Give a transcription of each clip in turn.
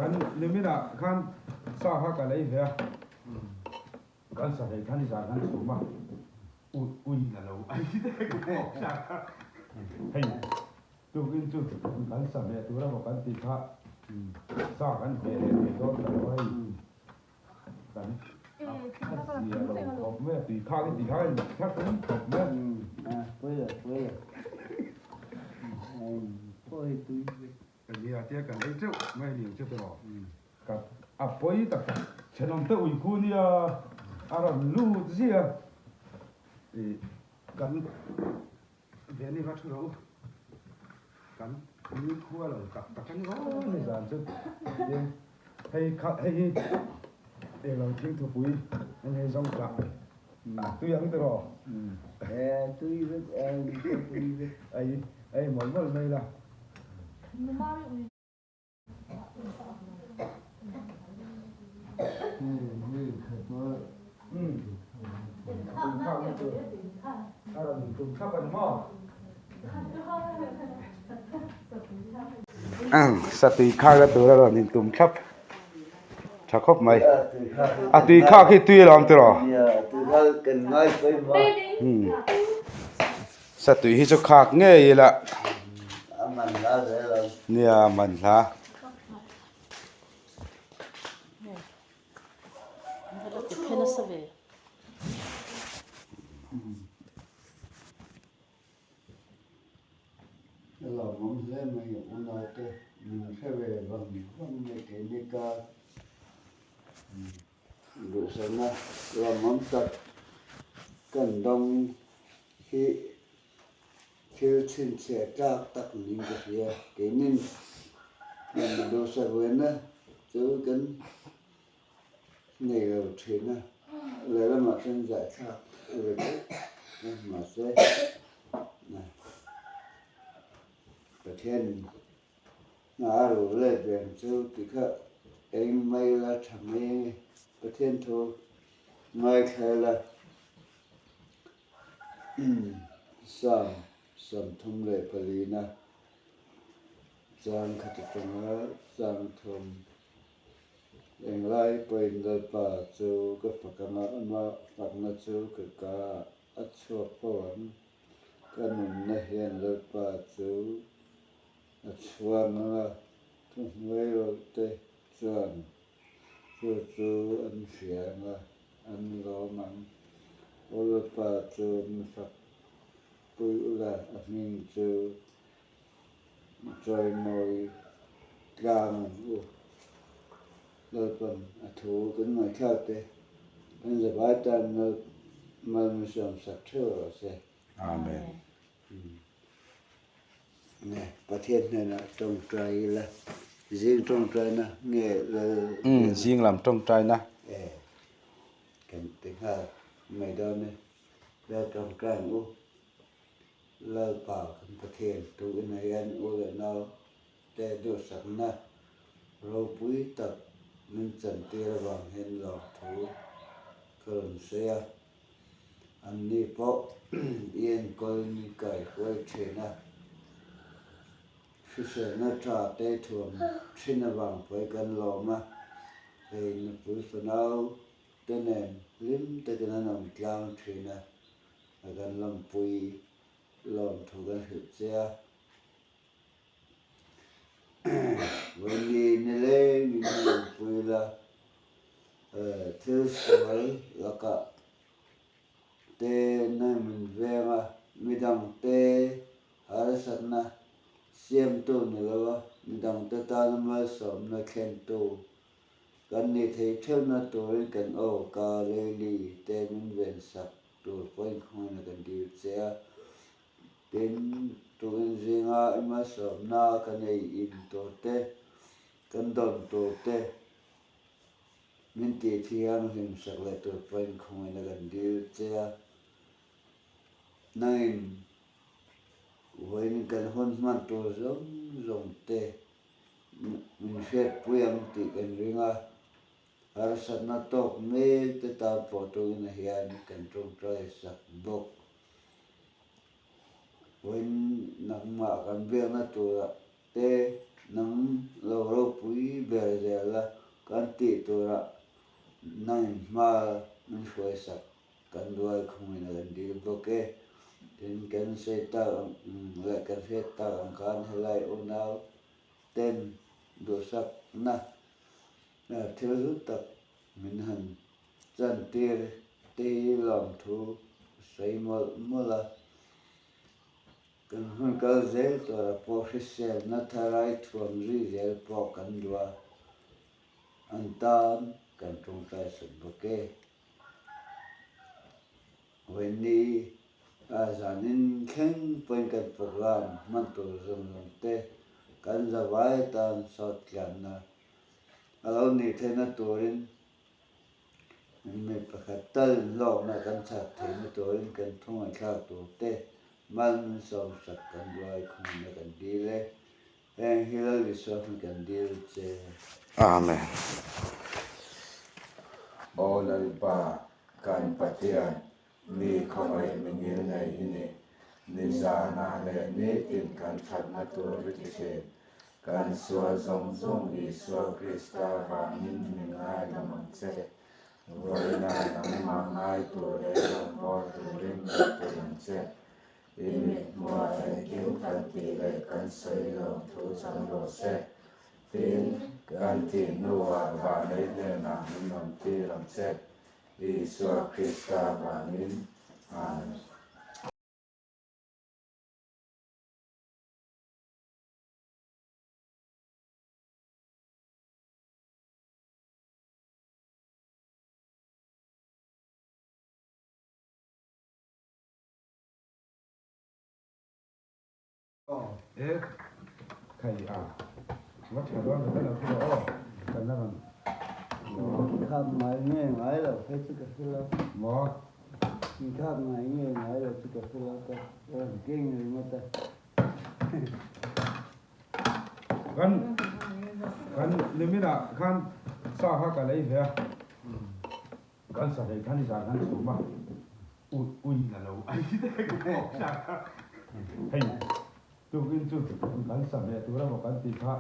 Kan niminah khan sa kha ka lei ve a, kan sa hlei khan nizan kan chhum a, ui la lo ai dek bawk sa kha. Hei tukin chu kan sa hmeh tur emaw kan tih kha sa kan hmeh leh thei dawn ta lo a hei. Kan a zia lo khawp mai a, tui khak i tih kha in thak in khawp mai a. Pawi lo, pawi lo. Pawi tui vek. Ka zia tia kan ei teuh mai a ni ang chu tiraw. Ka a pawi tak tak thenawm te ui khu nia a rawn lut zia i kan Veni va thu rawh u. Kan ui khua lo tak tak a ni aw ni zan chu tin hei kha hei hi englo thing thupui eng hei zawng tah a tui ang tiraw. E tui vek e tui vek. Ei ei mawlh mawlh mai la. Satui khak na tur a rawn intum thlap tha khawp mai a tui khak hi tui alawm tiraw Satui hi chu khak ngei ila nia man hla. Duhsakna lawmawm tak kan dawng hi thil chhinchhiah tlak tak niin ka hria. Keinin kan duhsak vena chu kan nei lo thin a, lehlamah chuan zahthlak ve deuh a, mahse Pathian hna a ru let ve ang chu ti kha eng mai la tha mai ange Pathian thu ngaithla ila. Psalm 34 na chang khat atanga chang thum Englai pawhin Lalpa chu ka fak anga ama fakna chu ka ka a chhuak fo ang. Ka nunna hian Lalpa chu a chhuang anga thuhnuai rawlhte chuan Chu chu an hria anga an lawm ang. Aw Lalpa chu min fak pui ula, a hming chu chawimawi tlang ang u. Lalpan a thu kan ngaihthlak te, kan zavai tan mal min siamsak theuh rawh se. Amen. Nge Pathian hnenah tawngtai ila, zing tawngtaina nge lal Umm zing lam tawngtaina. E kan ti nghal mai dawn e, lal tawngtai ang u, Lalpa kan Pathian tu inah hian u leh nau te duhsakna ropui tak min chantir avang hian lawmthu ka rawn sawi a. Anni pawh i enkawlin i kaihruai thin a, hriselna tha te thuam thin avang pawh i kan lawm a, hei nupui fanau te nen hlim takin an awm tlang thin a, a kan lawmpui lawmthu kan hrilh che a. Vawiin nilengin an awmpui la, thil sual lakah te na min veng a, midangte harsatna siamtu ni lo a, midangte tana malsawmna thlentu kan nih theih theuhna turin kan aw ka Lily te min vensak tur pawhin khawngaihna kan dil che a. Tin, tukin zinga i malsawmna ka nei in tur te, kan dawn tur te, Min tih thiang hlimsak leh tur pawhin khawngaihna kan dil che a, nangin vawiin kan hun hman tur zawng zawng te min hriatpui ang tih kan ring a, harsatna tawk mek te tan pawh tukin hian kan tawngtai sak bawk. Vawiin nangmah kan biakna turah te nang lo ropui ber. ber zel a, kan tih turah nangin hma min hruaisak kan rual khawngin a kan dil bawk e. Tin, kan sawi tak ang leh kan hriat tak ang khan helai unau ten duhsakna thil hlu tak min han chantir te hi lawmthu sawi mawlh mawlh a. Kan hun kal zel tura pawh hriselna tharai thuam zui zel pawh kan duh a, an tan kan tawngtai sat bawk e. Vawiinni a zanin thleng pawhin kan program hman tur zawng zawng te kan zavai tan sawt tlianna a lo nih theihna turin Mi pakhat tal hlawkna kan chhak theihna turin kan thungaihthlak tur te mal min sawmsak kan ruai khawngna kan dil e. Heng hi Lal Isua hming kan dil che. Amen. Aw Lalpa, kan Pathian, mi khawngaih mi ngil nei i ni. Nizanah leh nitin kan thatna tur i ti thin. Kan sual zawng zawng Isua Krista vangin mi ngaidam ang che. Vawiina nangmah ngai tur leh rawngbâwl turin min pui ang che. I mithmuah engkim kan tih leh kan sawi lo thu chang rawh se. Tin, kan tih hnuah vanlei hnenah min awm tir ang che. Isua Krista vangin. Amen. E khai a va tha dawn ve lo chu aw kan la rawn Khak ngai nge ngai lo phei chu ka hre lo. Maw? Khak ngai nge ngai lo chu ka hre lo ka rawn keng ringawt a. Kan kan niminah khan sa kha ka lei ve a, kan sa lei khan nizan khan chhum a, ui ui la lo ai te ka bawk sa kha hei tukin chu kan sa hmeh tur emaw kan tih kha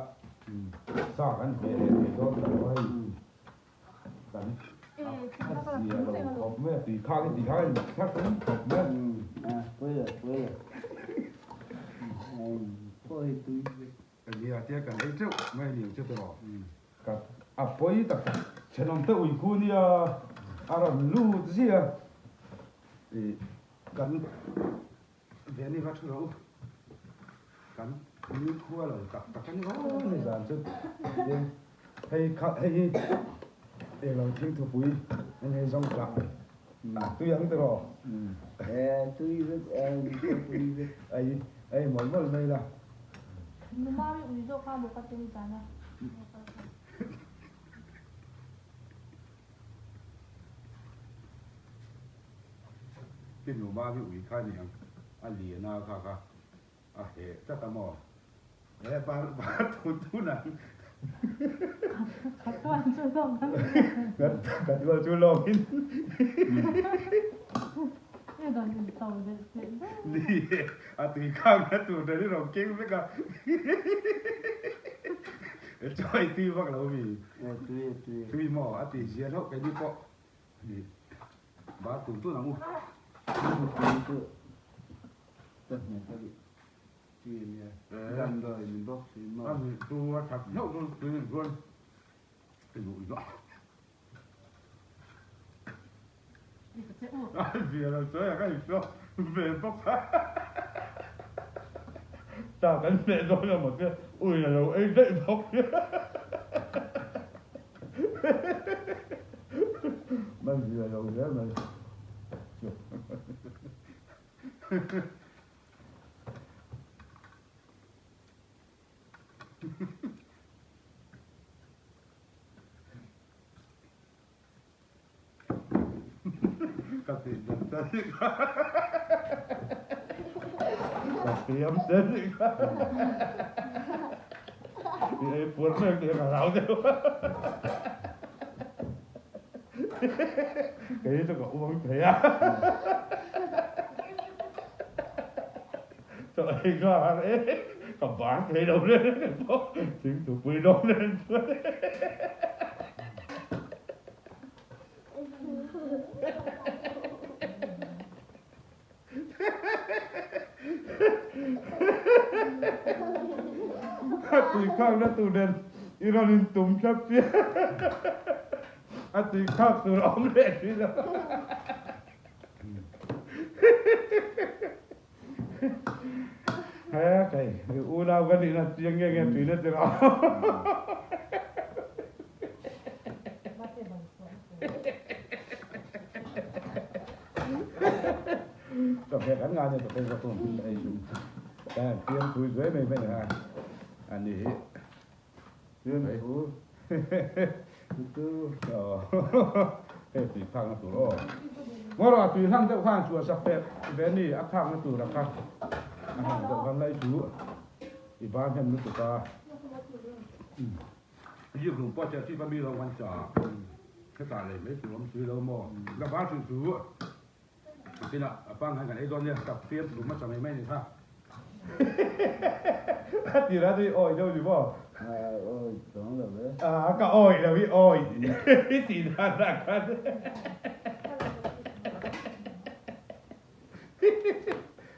sa kan hmeh leh thei dawn ta lo a hei kan a zia lo khawp mai a tui khak i tih kha a inthak khawp mai a. Pawi pawi pawi tui Nia tia kan ei teuh mai a ni ang che tiraw ka a pawi tak tak thenawm te ui khu nia a rawn lut zia i kan Veni va thu rawh u kan ni khua lo tak tak a ni aw ni zan chu tin hei kha hei hi englo thing thupui a ni hei zawng tah tui ang tiraw e tui vek e tui vek ei ei mawlh mawlh mai la Numa mi ui zawk kha maw ka ti ni zan a. Ti numa mi ui kha ni ang a lian a kha kha a heh tlat a maw he bar bar tun tun ang. Ka tual chu lawng ang. Ka tual chu lawng in. Ni e, a tui khang na tur nen i rawn keng vek a. Chaw i tui vak lo mi? Tui e tui. Tui maw? A tui zia hlauh keini pawh ni bar tun tun ang u. Tui chu ka hne ka duh tui a nia. Damdawi ni bawk si maw? A ni chu a that hlauh dawn tui nen chuan i duh zawh. Zia lo chawi a ka inhriat ve bawk a, ta kan hneh dawn emaw tia ui a lo ei daih bawk mai zia lo hle mai. Ka tih dan che nih kha. Ka fiam che nih kha. I ei puar mek tih ka hlau deuh. Kei chu ka uang thei a. Chaw ei kha har e. Ka bar thei lo reng reng pawh thingthupui dawn reng chuan. A tui khakna tur nen i rawn in tum thlap sia. A tui khak tur a awm leh thin a. He kei unau ka nihna chiang nge nge tuina tir a. Chawhmeh kan ngai nia chawhmeh zawk tum ei chu kan fiam pui zuai mai mai ha ani hi fiam thu chu hei tui khak na tur aw ngaw rawh a tui hlang deuh khan chhuah sak teh ve ni a khak na tur a kha a hlang deuh khan lai chu i ban hem lutuk a. Zikhlum pawh chiah chi pami lo kan cha hetah lei mai tur awm si lo maw ka ba chu chu tinah a pangngai kan ei dawn nia tak fiam tlum hmasa mai mai ni kha a ti ra chu i awi deuh ni maw awi chuang lo e a ka awi lo i awi i tih dan ah khan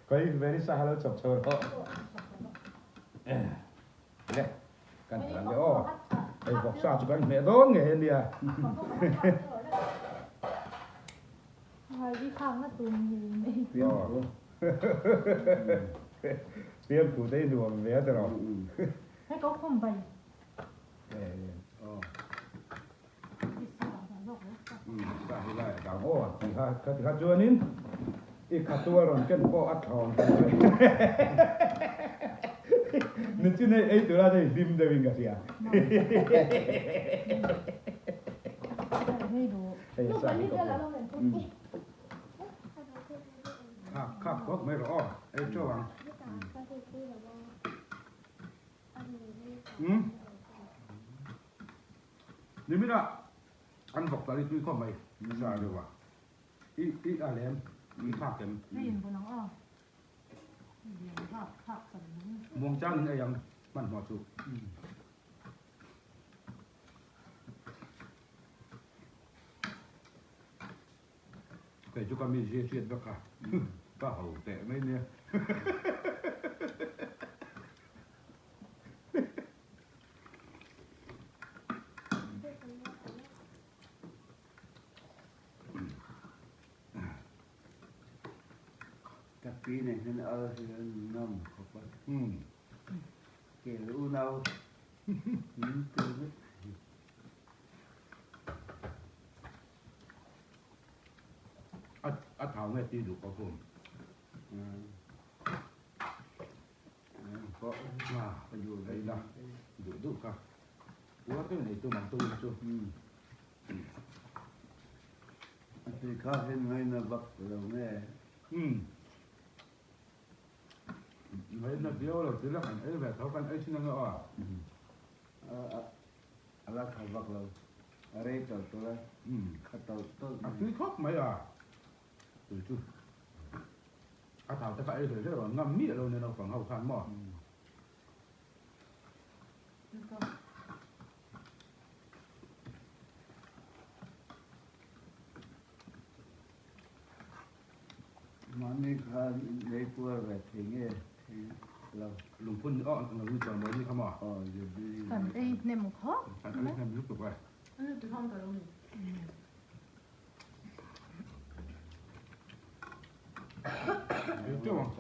ka i very sa lo chawp chho rawh Le, kan tlan leh aw. Hei vawksa chu kan hmeh dawn ngei a nia. Fiam thu te i nuam ve a tiraw. Hei ko khum bai. Sa hi lai a dang aw ti kha kha ti kha chuanin i khatu a rawn ken pawh a thlawm ta mai nichin hei ei tura hei hlim deuhin ka hria hei sa hi ka khak khak tawk mai rawh aw ei teuh ang. Nimina an vawk tali tui khawp mai sa deuh a i i a lem i khak em. Muang chang in ei ang hmanhmawh chu. Kei chu ka mi zia hriat vek a, ka ho teh mai nia. Ka pi nen hian al hi an ngam khawp a, kel unau min tel vek. A thau nge ti duh kawk um. A duh vei la duh duh kha. Uar deuh nei tum ang tuin chu. A tui kha hian ngaina vak lo nge. Ngaina viau lo ti la kan ei ve tho kan ei thin ang e aw. A la tha vak lo. A rei tawlh tawlh a, kha tawlh tawlh mai. A tui khawp mai a, tui chu. A thau te kha ei hlei hlei rawn ngam miah lo nia naupang ho khan maw. Mahni khan lei puar ve thei nge thei lo. Lungphun ni aw ang lo chuan mawi ni kha maw. Aw Jubilee. Kan ei hnem khawp. Kan ei hnem lutuk e.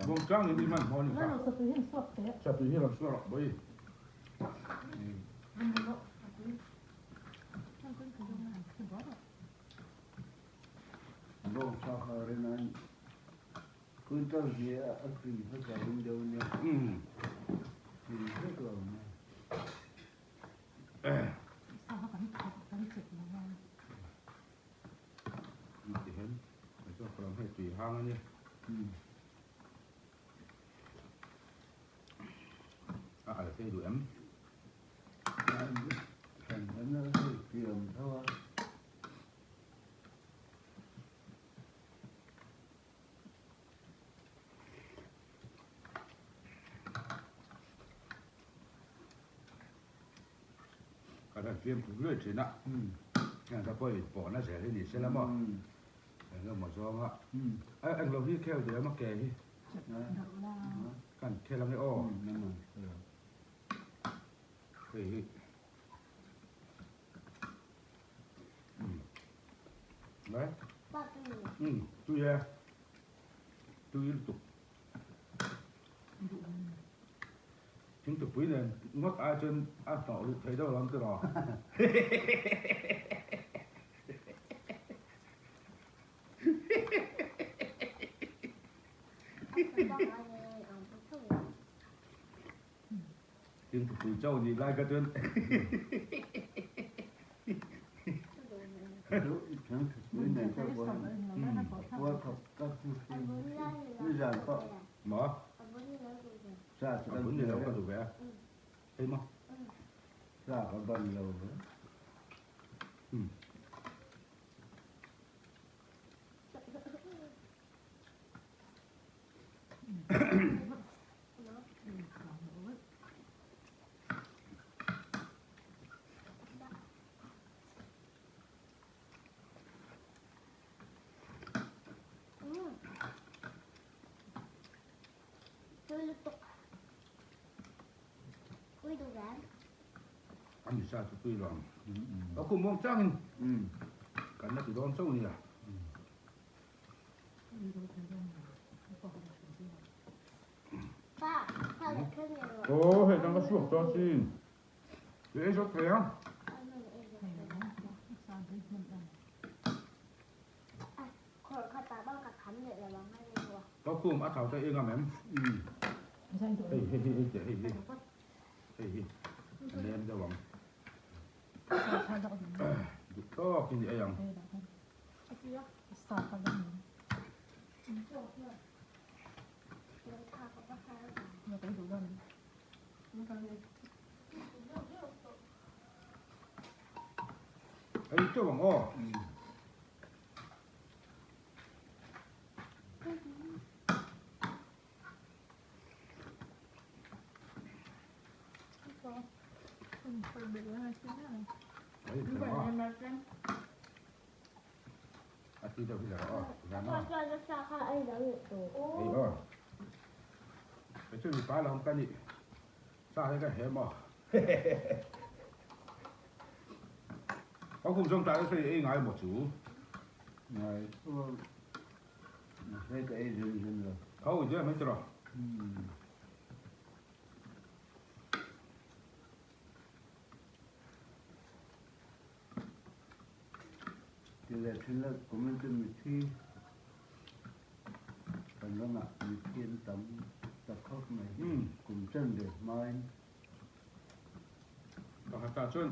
Bawngchang in i hman hmaw ni kha. Satui hi an suak teh. Satui hi rawn suak rawh bawi. Bawngsa kha rin an quintal hi a tui hmasa ring deuh nia. Tui vek lo nia. Ti hian hei chu ka lo hei tui hang a nia. A al phei duh em? Kan an al hei tui awm tho a. Kan han fiamthu hluai thin a, heng te pawh inpawhna zel hi ni sela maw? Eng emaw zawnga eng lo hi khel duh em a ke hi kan khel ange aw. Hei hi Đấy. Ừ, tui e. Tui lutuk. Thingtupui nen ngawt ai chuan a hnawh luh thei deuh lam tiraw. Thingtupui chauh nih lai kha chuan Maw? A bun ni lo ka duh ve a. Hei maw? Sa ka ban lo ve. A mi sa chu tui lo ang. A kum muang changin kan la ti dawn chauh nia. Aw hei dang ka suak chuan sin. I ei zawk thei ang. Ka kum a thau te i ngam em? Hei hei hei hei hei hei hei hi a nem deuh ang. Duh tawk in i ei ang. Ei teuh ang aw. A ti deuh hi la rawh aw. Zan aw. Ei aw. Kei chu mipa lawm ka nih. Sa hi ka hem aw. Ka kum zawng tlai sawi ei ngai maw chu? Ngai. Hei ka ei zun zun lo. Kho i duai mai tiraw? Ti leh thin la comment chu mithi kan ramah mithi an tam ta khawp mai kum chen ve hmain. Pakhat ah chuan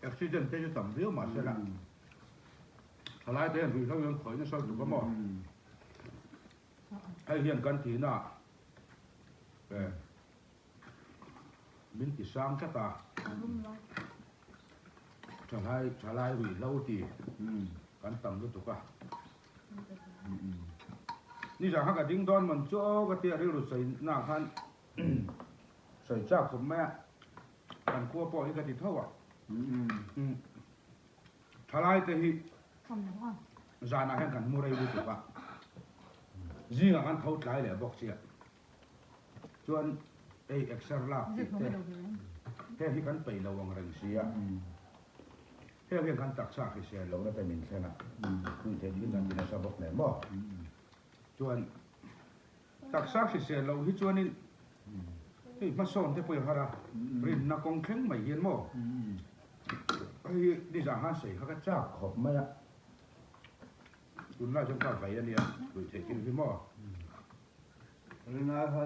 accident te chu tam viau mah se la thalai te hian ruihhlo in an khawih nasa lutuk a maw. Hei hian kan tihna eh min ti sang tlat a, thalai thalai ruihhlo ti kan tam lutuk a. Nizan kha ka ding dawn man chu aw ka tia rilru sawi na khan sawi chak khawp mai a, kan khua pawh hi ka ti tho a. Thalai te hi zanah hian kan mu rei lutuk a, zingah kan tho tlai leh bawk chiah. Chuan ei exer lak tih te heng hi kan peih lo ang reng si a, heng hian kan taksa hrisel lohna te min thlen a, tui theih ding kan ti nasa bawk nen maw. Chuan taksa hrisel loh hi chuanin hei hmasawn te pawh i har a, rinna kawng thleng mai hian maw hei nizan khan sawi kha ka chak khawp mai a, tunlai chuan ka vai a nia ruih theih thil hi maw. Ringa kha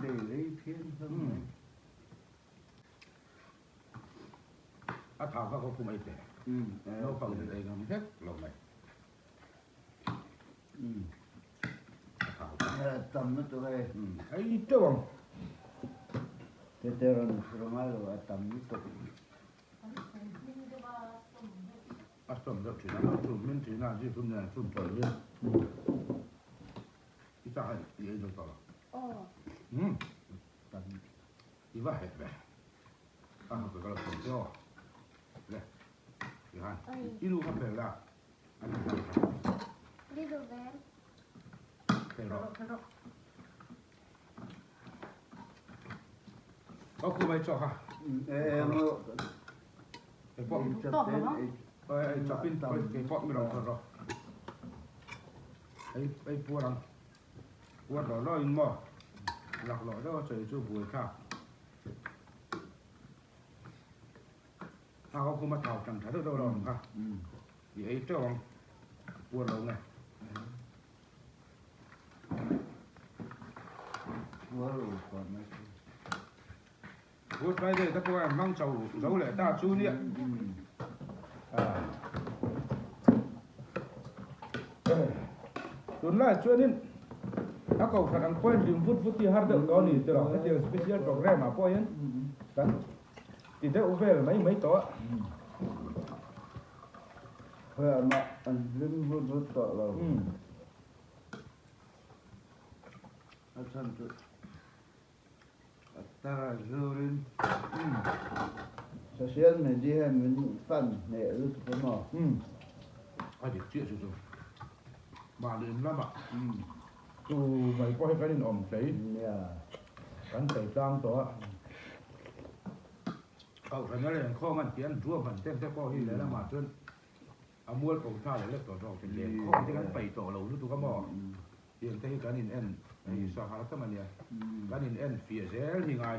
dei rei phian hlawm mai. A thau kha ka khum ei teh, naupang in ei ngam hlek lo mai. Tam lutuk e. Ei teuh ang. Tete rawn thur ngai lo a tam lutuk. A sawm deuh thin a, a chhum hmin thin a, zikhlum nen a chhum pawlh hi. Pizza kha i ei zo tawh lo. Umm i va hek ve. A ha ka lo thawm che aw. Le tihan i nu kha pel la a ni hlan kha. Pel rawh. Có khu mấy cho ha. Cái pop. Cho pin cái pop mi rong rồi. Ei ei puar ang. Puar lo lo in maw. Lak loh deuh a sawi chu buai thlak. A ho khum a thau tang tha deuh deuh lo ang kha. I ei teuh ang. Puar lo nge. Good Friday te pawh an hmang cho zo leh ta chu nia. Tunlai chuanin a kohhran ang pawhin hlim vut vut hi har deuh tawh a ni tiraw hetiang special program ah pawhin kan ti deuh vel mai mai tawh a. Khawiah an hlim vut vut tawh lo. A chhan chu a tar a zurin social media hian min fan hneh lutuk a maw? A dik chiah chu chu. Mahni in lamah chu mai pawh hi kan inawm tlei. Kan tlei tlang tawh a. Kohhran a lenkhawm an tih an ruahman ten te pawh hi lehlamah chuan a mual ko tha leh lek tawh zawk thin. Lenkhawm te kan paih tawh lo lutuk a maw? Tiang te hi kan in en hei sahar tam a nia. Kan in en fiah zel hi ngai.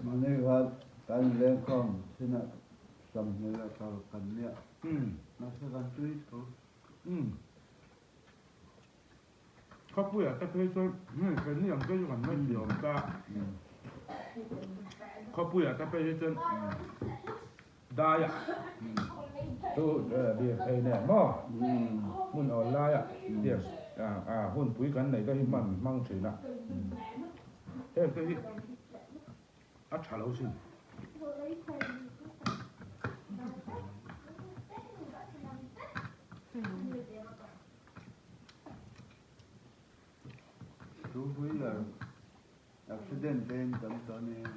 Mahni kha kan lenkhawm thinah 20 leh 6 kan nia. Mahse kan tui tho. Khawpuiah te phei chuan hei keini ang te chu kan ngaih tih awm ta. Khawpuiah te phei hi chuan daiah chu biak thei nen maw hmun awl laiah biak hunpui kan neih te hi hman hmang thin a. Heng te hi a tha lo sin. Two wheeler accident te in tam tawh a nia.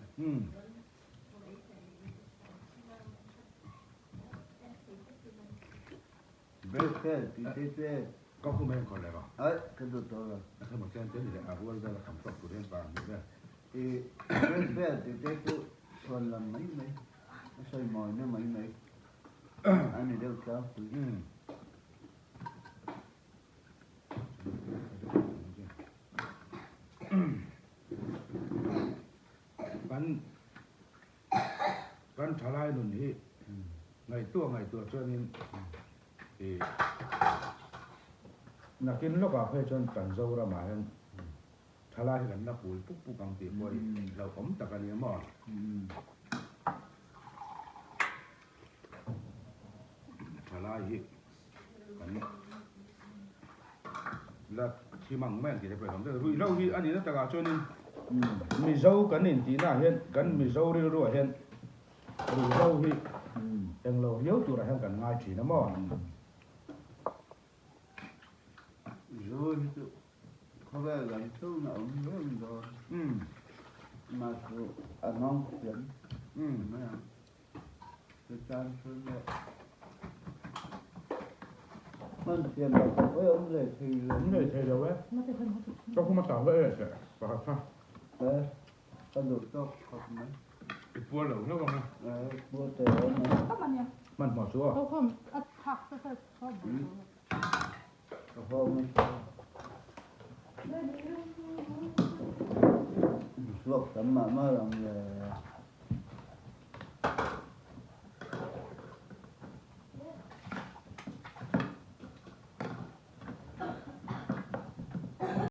Brake fail tih te te. Ka hu mai ang kawr leh rawh. Ai ka duh tawh lo. A thla maw chen chen ni leh a rual vel a kham tawk tur hian vang ni vel. I brake fail tih te chu chhuan lam mai mai a sawi mawina mai mai a ni deuh tlangpui. Kan kan thalai nun hi ngaihtuah ngaihtuah chuanin ih nakin lawkah phei chuan kan Zoramah hian thalai hi kan la pul puk puk ang tih pawh hi hlauhawm tak a ni a maw? Thalai hi kan la thim ang mai ang tih te pawh hi a awm deuh. Ruihhlo hi a nihna takah chuanin Mizo kan intihnaah hian kan Mizo rilruah hian ruihhlo hi englo riau turah hian kan ngai thin a maw? Zu hi chu khawvel lam chhungah awm reng dawn. Mah chu a nawng thiam mai ang. Chu tan chuan leh hman thiam loh pawh awih awm leh thei lo. Awm leh thei lo e. Ka khum a tang hle e teh pakhat kha. E ka duh tawk khawp mai. I puar lo hlauh ang a. E puar teh awm e. Hmanhmawh chu aw. Ka haw nasa. Suak tam mah mah ang le.